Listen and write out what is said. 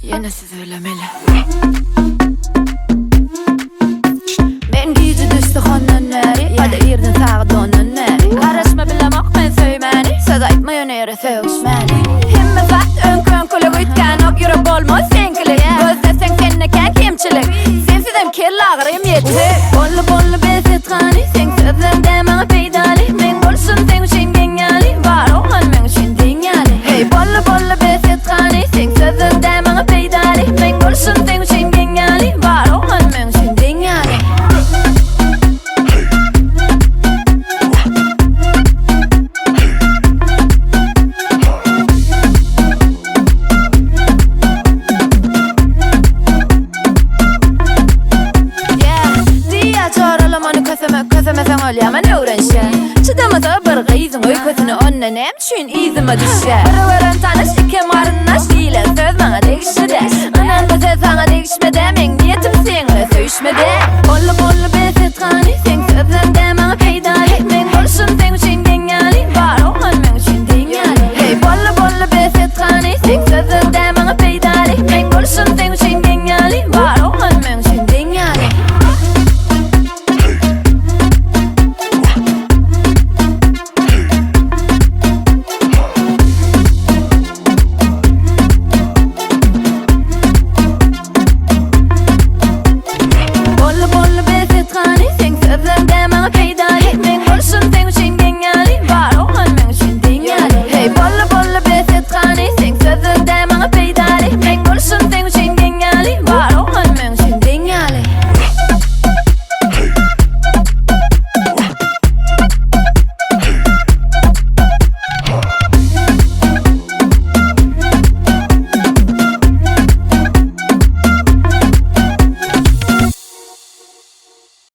Ýene siz bile mele. Men gije düşdi hondan bäri, ýa-da irden sagat ondan bäri. Garaşma bilemok men söýmäni, söz aýtma ýöne ýere sögüşmäni. Hemme zat öňki-öňkülik üýtgänok ýürek bolmaz seňkilik. Gözleseň sende kän kemçilik, sensizem kelle agyrym ýetik. Boldy boldy bes et hany, seň sözleň däl maňa peýdaly. Meň bolşum seň üçin geň ýaly, bar oglan meň üçin deň ýaly. Heý boldy boldy bes et hany, seň sözleň däl maňa peýdaly. Meň bolşum seň üçin geň ýaly, bar oglan meň üçin deň ýaly. Yeah, diýýär joralamany kösemek, kösemeseň ölýämen öwrenşýän. Çydamasa bir gyzyň öýkesine onda näme üçin yzyma düşýär? Bir gören tanyş.